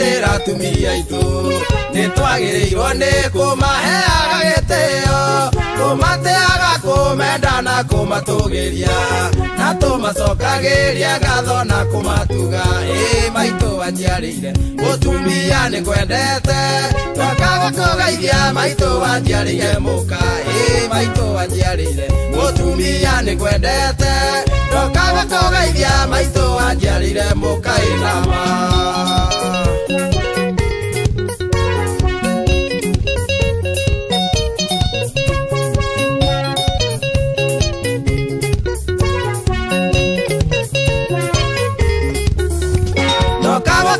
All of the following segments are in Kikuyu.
Njiarĩra atumia aitũ nĩtwagĩrĩirwo nĩ kũmaheaga gĩtĩo kũmatĩaga kũmenda na kũmatũgĩria na tũmacokagĩria ngatho na kũmatuga ĩ maitũ wanjiarĩire mũtumia nĩngwendete ndokaga kũgeithia maitũ wanjiarĩire mũka ĩ maitũ wanjiarĩire mũtumia nĩngwendete ndokaga kũgeithia maitũ wanjiarĩire mũka ĩnama.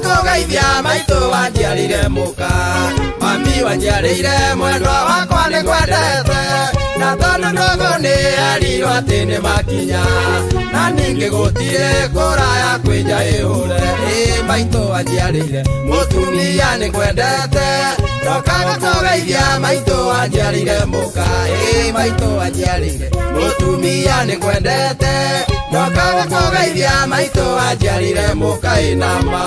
Kũgeithia maitũ wanjiarĩire mũka mami wanjiarĩire mwendwa wakwa nĩngwendete na tondũ ndũgũ nĩerirwo atĩ nĩmakinya na ningĩ gũtirĩ kũraya kwĩnja ĩhũre ĩ maitũ wanjiarĩire mũtumia nĩngwendete ndokaga kũgeithia maitũ wanjiarĩire mũka ĩ maitũ wanjiarĩire mũtumia nĩngwendete ndokaga kũgeithia maitũ wanjiarĩire mũka ĩnama.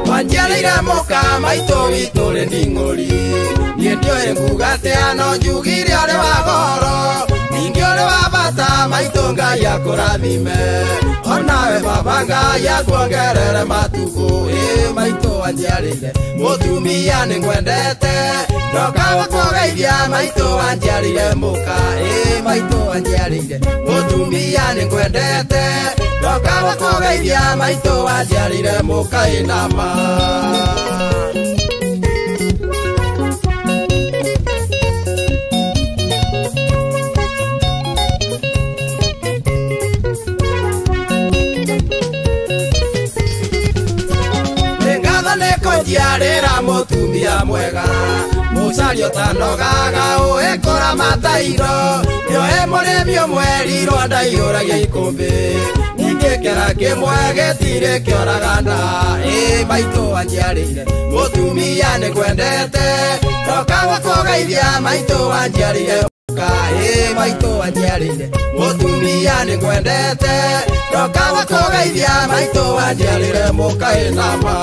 Wanjiarĩire mũka maitũ witũ rĩ ning'ũri niĩ ndiũĩ nguga atĩa no njugire ũrĩ wa goro ningĩ ũrĩ wa bata maitũ Ngai akũrathime onawe baba Ngai akuongerere matukũ ĩ maitũ wanjiarĩire mũtumia nĩngwendete ndokaga kũgeithia maitũ wanjiarĩire mũka ĩ maitũ wanjiarĩire mũtumia nĩngwendete ndokaga kũgeithia maitũ wanjiarĩire mũka ĩnama. Njiarĩra mũtumia mwega mũcaria ũtanogaga ũĩ kũramata indo nĩoĩ mũrĩmi ũmwe rirwo ndaiyũragia ikũmbĩ ningĩ kĩara kĩmwe gĩtirĩ kĩoraga nda ĩ maitũ wanjiarĩire mũtumia nĩngwendete ndokaga kũgeithia maitũ wanjiarĩire mũka ĩ maitũ wanjiarĩire mũtumia nĩngwendete ndokaga kũgeithia maitũ wanjiarĩire mũka ĩnama.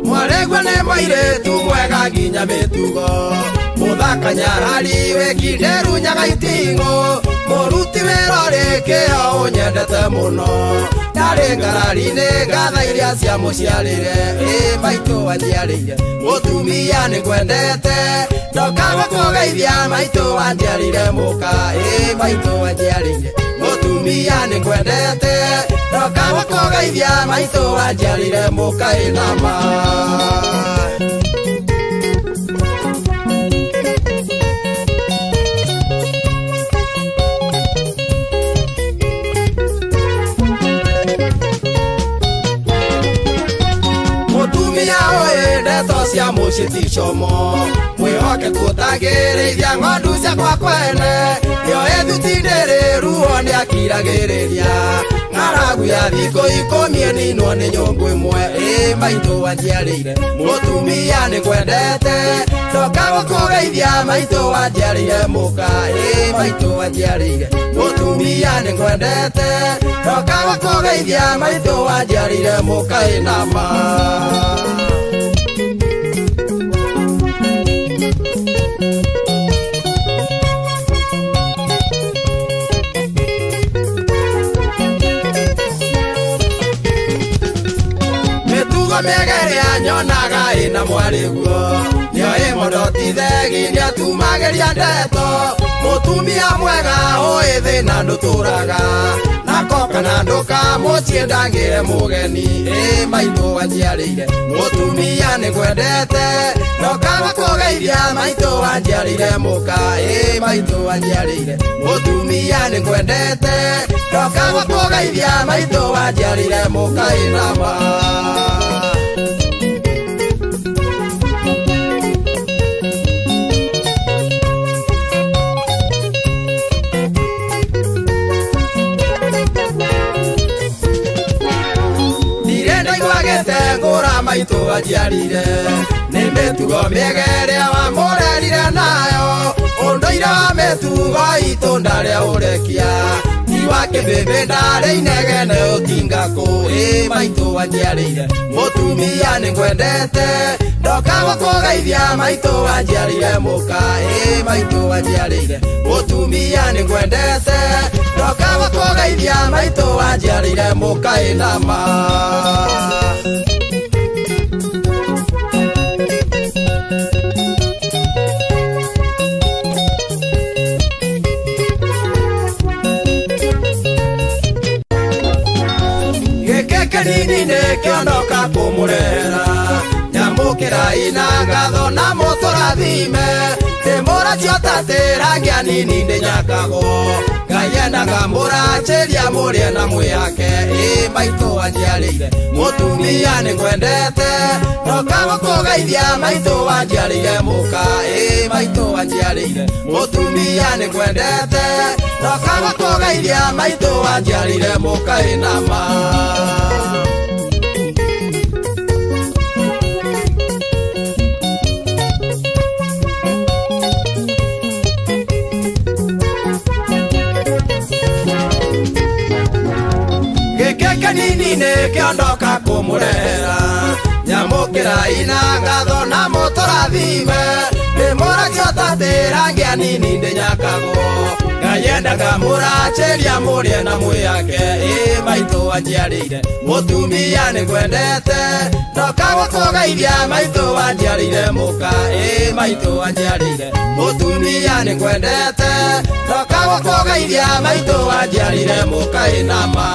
Mwaregwa nĩ mũirĩtu mwega nginya mĩtugo mũthaka nyarari wĩkinderu nyaga iting'ũ mũruti wĩra ũrĩ kĩo ũnyendete mũno ndarĩ ngarari-inĩ ngatha iria ciamũciarĩre ĩ maitũ wanjiarĩire mũtumia nĩngwendete ndokaga kũgeithia maitũ wanjiarĩire mũka ĩ maitũ wanjiarĩire mũtumia nĩngwendete ndokaga kũgeithia maitũ wanjiarĩire mũka ĩnama. Mũtumia ũyũ ndeto cia mũciĩ ti como mwĩhokeku ũtangĩrĩithia ng'ondu ciakwa kwene nĩoĩ thuti ndĩrĩ ruo nĩakiragĩrĩria ng'aragu ya thikũ ikũmi ĩninwo nĩ nyũngũ ĩmwe ĩ maitũ wanjiarĩire mũtumia nĩngwendete ndokaga kũgeithia maitũ wanjiarĩire mũka ĩ maitũ wanjiarĩire mũtumia nĩngwendete ndokaga kũgeithia maitũ wanjiarĩire mũka ĩnama. Mĩtugo mĩega ĩrĩa nyonaga ĩna mwarĩguo nĩoĩ mũno ti thegi nĩatumagĩria ndeto mũtumia mwega ũĩ thĩna ndũtũraga nako kana ndũka mũciĩ ndangĩre mũgeni ĩ maitũ wanjiarĩire mũtumia nĩngwendete ndokaga kũgeithia maitũ wanjiarĩire mũka ĩ maitũ wanjiarĩire mũtumia nĩngwendete ndokaga kũgeithia maitũ wanjiarĩire mũka ĩnama. Maitũ anjiarire nĩ mĩtugo mĩega ĩrĩa wamũrerire nayo ũndũire wa mĩtugo itũ ndarĩa ũrekia ti wa kĩbĩbĩ ndarĩ inegene ũtinga kũ ĩ maitũ anjiarĩire mũtumia nĩ ngwendete ndoka gũkũgeithia maitũ anjiarĩire mũka ĩ maitũ anjiarĩire mũtumia nĩ ngwendete ndoka gũkũgeithia maitũ anjiarĩire mũka ĩnama. Gĩkĩ kĩnini nĩkĩo ndoka kũmũrehera nyamũkĩrai na ngatho na mũtũrathime ndĩmũracio tatĩrangia nini ndĩnyakagwo Ngai endaga mũracĩria mũrĩe na mwĩhake ĩ maitũ anjiarĩire mũtumia nĩ ngwendete ndoka gũkũgeithia maitũ anjiarĩire mũka ĩ maitũ anjiarĩire mũtumia nĩ ngwendete ndoka gũkũgeithia maitũ anjiarĩire mũka ĩnama. Gĩkĩ kĩnini nĩkĩo ndoka kũmũrehera nyamũkĩrai na ngatho na mũtũrathime ndĩmũracio tatĩrangia nini ndĩnyakagwo Ngai endaga mũracĩria mũrĩe na mwĩhake ĩ maitũ anjiarĩire mũtumia nĩ ngwendete ndoka gũkũgeithia maitũ anjiarĩire mũka ĩ maitũ anjiarĩire mũtumia nĩ ngwendete ndoka gũkũgeithia maitũ anjiarĩire mũka ĩnama.